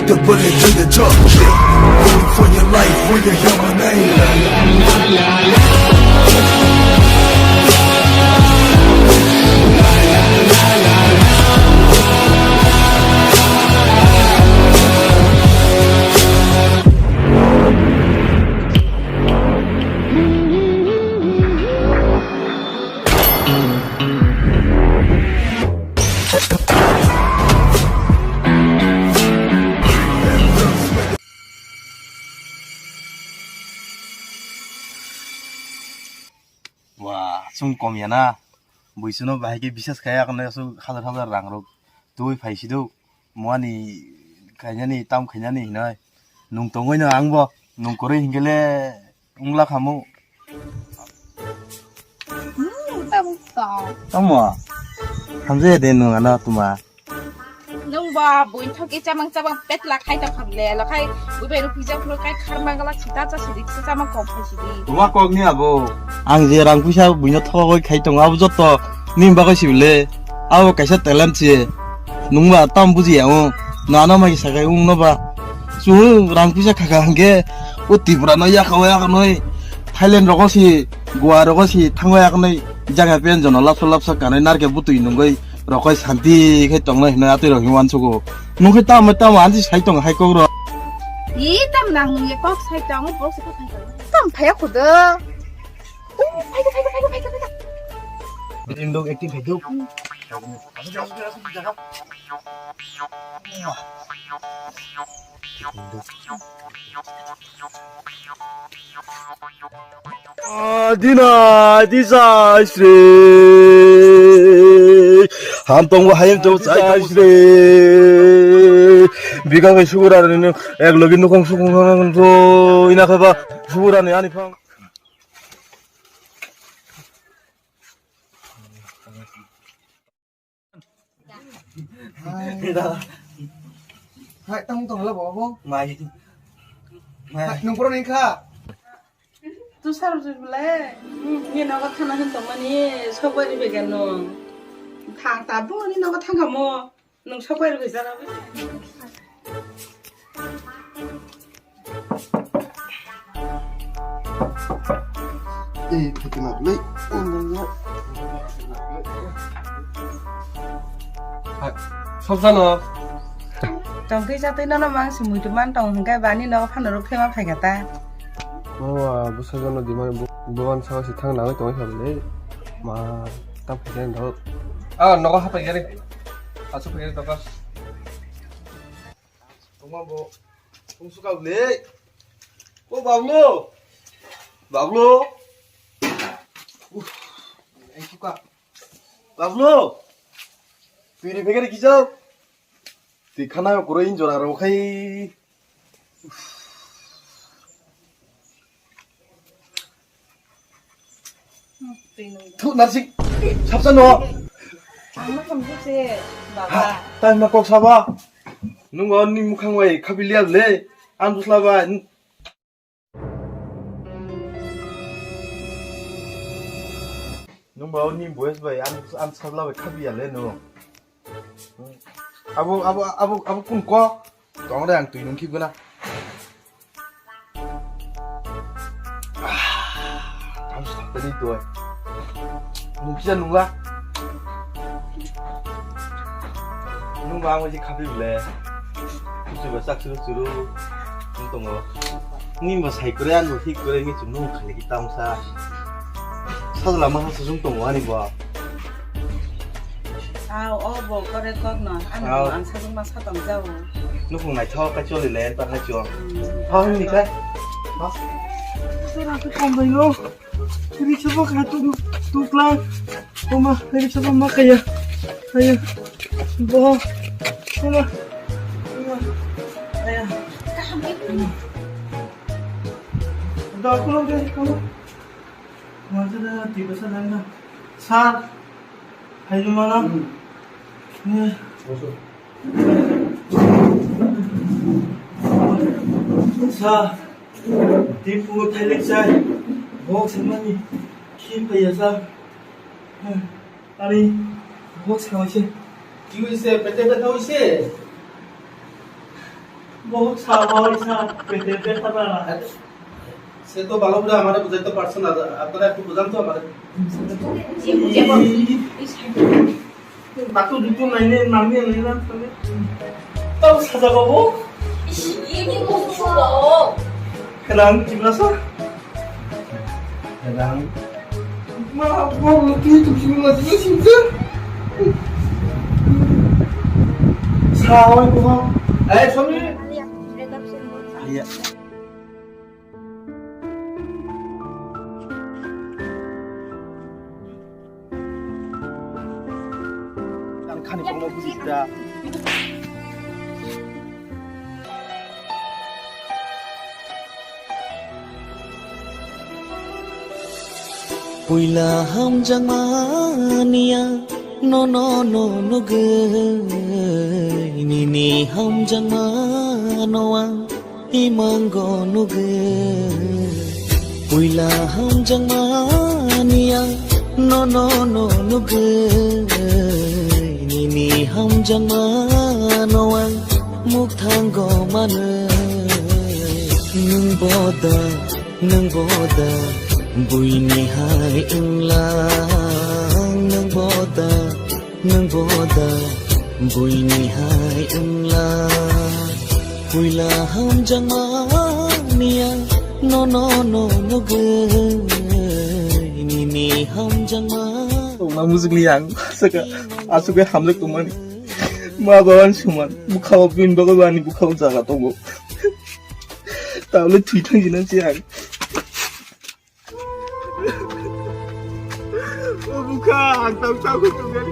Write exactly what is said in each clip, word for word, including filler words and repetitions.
The bullet to the top, yeah. Running for your life when you hear my name. Wa, chwng kom ya na. Buisano bahai khe bisas khai, akhno aswk hajar hajar rang rok twi phai sido. Muani khainani, tam khainani hinai. Nwng tongwi no ang bo, nwng kwrwi hinkhe le wngla khamu. Hmm, tam tong. Tamo. Hamjaya de nwng ano tuma. Nwng ba buini thok khe chamang chamang petla khai tong kha bwle, lo khai bui bai rw pijak phuru kai kharma gala sita cha sidi kisa chamang kom khai sidi. Tuma kok ni abo. Ang je rang puisa buino thogoi khai tongo, abo jotto nini bagwi si bwle. Abo kaisa talent se. Nwng ba tam buji ya o. Nano mai sakai wng no ba. Chwng rang puisa khaka hwnkhe o Tripura no yakha o yakha noi. Thailand rogo si, Goa rogo si thango yakha noi. Jaga pen jono lapsa lapsa kanai narke butui nungoi. Rokoi santi khe tongnai hinui atwi rok hinui uansugo. Nung khe tamo tamo ansi sai tongo hai kok rok. Ih, tam nang nung ye kok sai tongo, bok se kok sai tongo. Tam phaya khudo. Oh, phai khe, phai khe, phai khe, phai khe, phai khe. Acting dok, acting khai dok. Ah, dina, disa, sre. Ham tongo, hayam tongo, chai, chai, sre. Bika bai sugura ni, ek logi nukong sukong, ina khaba, sugura ni ani phang. Hai, tamo tong la, bobo. Mai. Mai. Hai, nung poro ni kha. Tu sar jibule. Ni nogo thana hin tong mani, sok bai ri began no. Thang ta bo ni nogo thang kamo. Nung sok bai ri began no. Ei, phaikhe na bwlai. Hai, sopjano. Tongtwi chatwi nono mang si muitu man tong hwnkhe bani nogo phano rw phema phaikha ta. Mama, bwsajano dimani bu-, buban sawa si thang nangwi tongwi kha bwlai. Ma, tam phaikhe na dok. Ah, nogo ha phaikhe re. Aswk phaikhe re doka. Tongma bo. Tongsuka le. O Bablu. Bablu. Uf. Ai suka. Bablu. Twi ri phegari kijo. Twi khana kuro in jora ro khai. Thu narsik sapsa no. Ang ma khamjak se, baba. Ha, tai ma kok saba. Nung ani mukhang bai khapi liya le. Ang busla bai. Nung ba ani boys bai ang, ang sabla bai khapi ya le no. Abo, abo, abo, abo kun kok? Tong re ang twi nung khibgana. Ah, tam sa tani doi. Nung kisa nungla. Nung ba ang waji khapi bole. Kusi ba sak suru suru. Nung tongo. Ni ba sai kore, ang ba hik kore, ni chum nung khali ki tam sa. Sajla ma ha sujung tongo ani ba. Aw, o bo kore kok no, ani Aw. Bo ang sajung ma satong jao. Nukung naithok kai choli le, ta hai chong. Hmm. Ha, ni kai. Ha. Sura ke kom bai lo. Ri chabo ka tu, tu klang. Oma, ri chabo ma kaya. Kaya. Bo. Oma. Oma. Aya. Da kulo de, kulo. Majra tiba sa dang na. Sir, hai mana? Hmm. Ni. Sir, tipu thailik sai. Bok semani. Khi paya sa. Ani bok semai se. Kiwi se, pete pete se. বহুত সাহস, পেটে ব্যথা না। সে তো ভালো করে আমারে বুঝাইতে পারছে না, আপনারা একটু বুঝান তো আমারে। বাকু দুটো নাইনে নামিয়ে নিলাম তাহলে। তাও সাজা পাবো। ইস, ইয়ে কি করছো? খেলাম কি বলা sir? Kadang. Ma, gua belum tidur, sini lagi, sini. Salam, gua. Eh, sorry. Iya. Ang khani kono buji da. Puila hamjakmani ang nono no nugwi, nini hamjakmano ang imango nugwi. Puila hamjakmani ang nono no nugwi, nini hamjakmano ang mukthango manwi. Nwng boda, nwng boda, buini hai wnglang, nwng boda, nwng boda, buini hai wnglang. Puila hamjakmani ang nono no nugwi, nini hamjakma. Tongma mujungli ang saka asugwi hamjak tongmani. Ma baban suman bukhao bin bago bani bukhao jaga tongo. Tabole thwi thang jina si ang. O bukha, ang tang tang tang tang.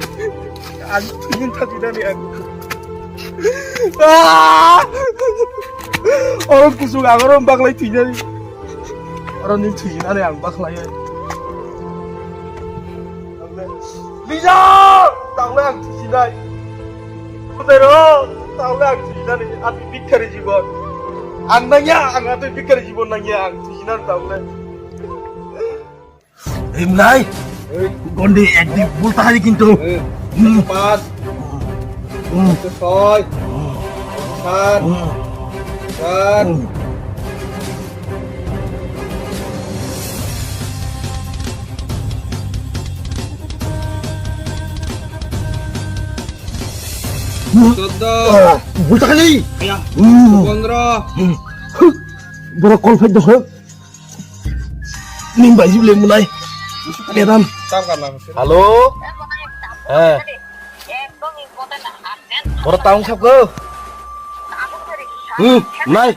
Ang thwin thang jina ni ang. Ah! Oro kusuk ang oro baklai thwi jani. Oro ni thwi jina ni ang baklai. Lija! Tangla ang thwi jinai. Putero, tangla ang thwi jinani. Ati bikhari jibon. Ang nangya, ang ati bikhari jibon nangya, ang thwi jinani tangla. Imlai. Ei. Gondi ekdi bulta hai kintu. Ei. Hmm. Pas. Hmm. Soi. Hmm. San. Hmm. San. Hmm. Chuddo. Ah, bulta kali. Ya. Hmm. Pondro. Hmm. Borok call phai dong. Ning bai jibile mulai. Madam. Tam karna. Hello. Eh. Borok taung sab ko. Hmm, nai.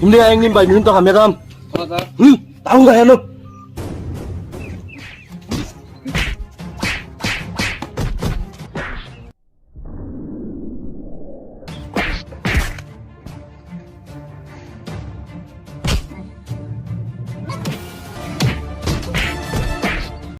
Imli ayang ning bai min to ha, madam. Hello, sir. Hmm, taung ga hello.